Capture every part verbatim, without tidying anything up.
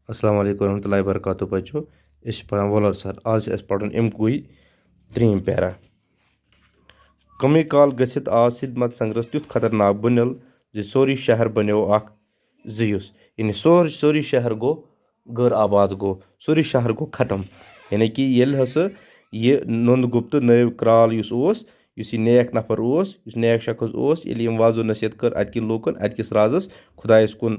السلام علیکم ورحمۃ اللہ وبرکاتہ۔ بچو، أسۍ چھِ پران وۄلر سر۔ آز چھِ اَسہِ پرُن اَمہِ کُے ترٛیٚیِم پیرا۔ کمی کال گٔژھِتھ آو سِدھ مت سنگرس تیُتھ خطرناک بُنیل زِ سورُے شہر بنیو اکھ زیُس۔ یعنی سور-، سورُے شہر گوٚو غٲر آباد گوٚو، سورُے شہر گوٚو ختم۔ یعنی کہِ ییٚلہِ ہسا یہِ نُند گُپتہٕ نٲوۍ کرال یُس اوس، یُس یہِ نیک نفر اوس، یُس نیک شخص اوس، ییٚلہِ یِم وعظ و نصیحت کٔر اَتہِ کٮ۪ن لوٗکن، اَتہِ کِس رازس، خدایس کُن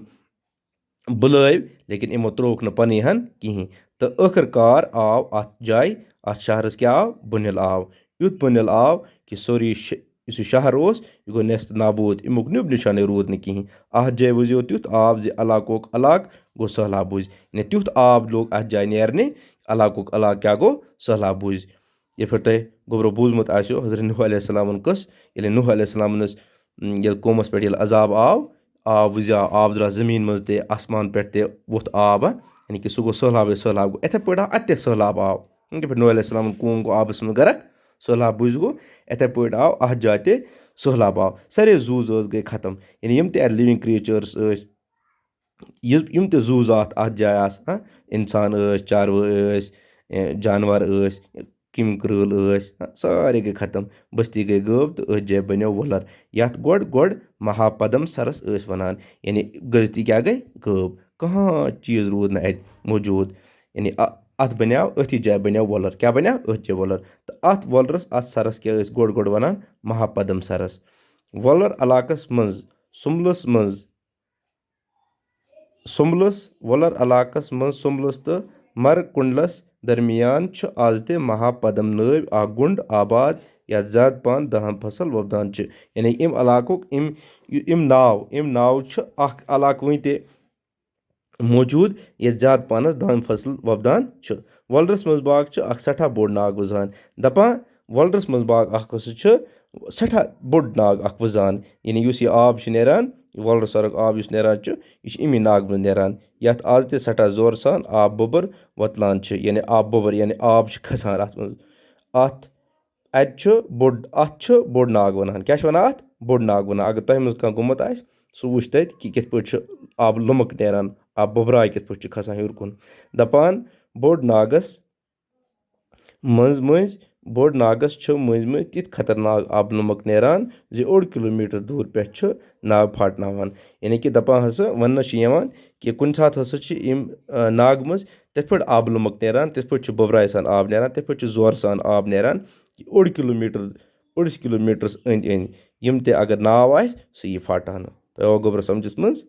بُلٲوۍ، لیکن یِمو ترٛووُکھ نہٕ پنٕنۍ ہن کِہینۍ۔ تہٕ ٲخٕر کار آو اَتھ جایہِ، اَتھ شہرس کیٛاہ آو؟ بُنیل آو۔ یُتھ بُنیل آو کہِ سورُے یہِ ش-، یُس یہِ شہر اوس، یہِ گوٚو نیست نابوٗد، اَمیُک نیُب نِشانٕے روٗد نہٕ کِہینۍ۔ اَتھ جایہِ وٕزیو تیُتھ آب زِ علاقُک علاقہٕ گوٚو سٔہلاب بُزۍ۔ یعنی تیُتھ آب لوٚگ اَتھ جایہِ نیرنہِ، علاقُک علاقہٕ کیٛاہ گوٚو؟ سٔہلاب بُزۍ۔ یِتھ پٲٹھۍ تۄہہِ گوٚبرو بوٗزمُت آسیو حضرت نوح علیہ السلامن قصہٕ، ییٚلہِ نوح علیہ السلامن ٲسۍ، م، ییٚلہِ قومس پٮ۪ٹھ ییٚلہِ عذاب آو، آب وٕزیو، آب درٛاو زٔمیٖن منٛز تہِ، آسمان پٮ۪ٹھ تہِ ووٚتھ آب، یعنی کہِ سُہ گوٚو سٔہلابٕے سٔہلاب گوٚو۔ یِتھے پٲٹھۍ آو اَتہِ تہِ سٔہلاب آو، یعنی کہِ پٲٹھۍ نوح علیہ السلامن قوم گوٚو آبس منٛز غرق، سٔہلاب بُزۍ گوٚو، یِتھے پٲٹھۍ آو اَتھ جایہِ تہِ سٔہلاب آو۔ سارے زُو زٲژ گٔے ختم، یعنی یِم تہِ اَتہِ living creatures ٲسۍ، یہِ-، یِم تہِ زُو زاتھ اَتھ جایہِ آسہٕ، ہاں، اِنسان ٲسۍ، چاروٲے ٲسۍ، اے، جانور ٲسۍ، کِم کرۭل ٲسۍ، ہاں، سارے گٔے ختم۔ بستی گٔے غٲب تہٕ أتھۍ جایہِ بنیو وۄلر، یَتھ گۄڈٕ، گۄڈٕ مہاپدم سرس ٲسۍ وَنان۔ یعنی بستی کیٛاہ گٔے؟ غٲب۔ کانٛہہ چیٖز روٗد نہٕ اَتہِ موجوٗد۔ یعنی اَ-، اَتھ بنیو، أتھی جایہِ بنیو وۄلر۔ کیٛاہ بنیو؟ أتھۍ جایہِ وۄلر۔ تہٕ اَتھ وۄلرس، اَتھ سرس کیٛاہ ٲسۍ گۄڈٕ، گۄڈٕ وَنان؟ مہاپدم سرس۔ وۄلر علاقس منٛز، سُمبلس منٛز، سُمبلس، وۄلر علاقس منٛز سُمبلس تہٕ مرکنڈلس درمیان چھُ از تہِ مہاپدم نٲوۍ اکھ گُنڈ آباد، یتھ زیادٕ پہن دہن فصل وۄپدان چھِ۔ یعنی امہِ علاقُک، امہِ، امہِ ناو، امہِ ناو چھُ اکھ علاقہٕ وٕنہِ تہِ موجود، یتھ زیادٕ پہنس دہن فصل وۄپدان چھُ۔ وۄلرس منٛز باغ چھُ اکھ سٮ۪ٹھاہ بوٚڑ ناگ وُزان۔ دپان، وۄلرس منٛز باغ اکھ ہسا چھُ سٮ۪ٹھاہ بوٚڑ ناگ اکھ وُزان۔ یعنی یُس یہِ آب چھُ نیران، یہِ وۄلرٕ سرُک آب یُس نیران چھُ، یہِ چھُ امی ناگہٕ منٛز نیران، یتھ از تہِ سٮ۪ٹھاہ زورٕ سان آب بُبر وۄتلان چھِ۔ یعنی آب بُبر، یعنی آب چھُ کھسان اتھ منٛز۔ اتھ، اتہِ چھُ بوٚڑ، اتھ چھُ بوٚڑ ناگ ونان۔ کیٛاہ چھِ ونان اتھ؟ بوٚڑ ناگ ونان۔ اگر تۄہہِ منٛز کانٛہہ گوٚمُت آسہِ، سُہ وٕچھ تتہِ کہِ کِتھ پٲٹھۍ چھُ آبہٕ لُمک نیران، آبہٕ بُبراے کِتھ پٲٹھۍ چھِ کھسان ہیوٚر کُن۔ دپان، بوٚڑ ناگس منٛز مٔنٛزۍ، بوٚڑ ناگس چھُ مٔنٛزۍ مٔنٛزۍ تیُتھ خطرناک آبہٕ نمک نیران زِ اوٚڑ کلوٗمیٹر دوٗر پٮ۪ٹھ چھُ ناگ پھاٹناوان۔ یعنی کہِ دپان ہسا، وننہٕ چھِ یِوان کہِ کُنہِ ساتہٕ ہسا چھِ یِم، آ، ناگہٕ منٛز تِتھ پٲٹھۍ آبہٕ نمک نیران، تِتھ پٲٹھۍ چھُ بُبراے سان آب نیران، تِتھ پٲٹھۍ چھُ زورٕ سان آب نیران کہِ اوٚڑ کلوٗمیٹر، اوٚڑِس کلوٗمیٹرس أنٛدۍ أنٛدۍ یِم تہِ اگر ناو آسہِ، سُہ یی پھاٹاونہٕ۔ تۄہہِ آوا گوٚبرا سمجھس منٛز؟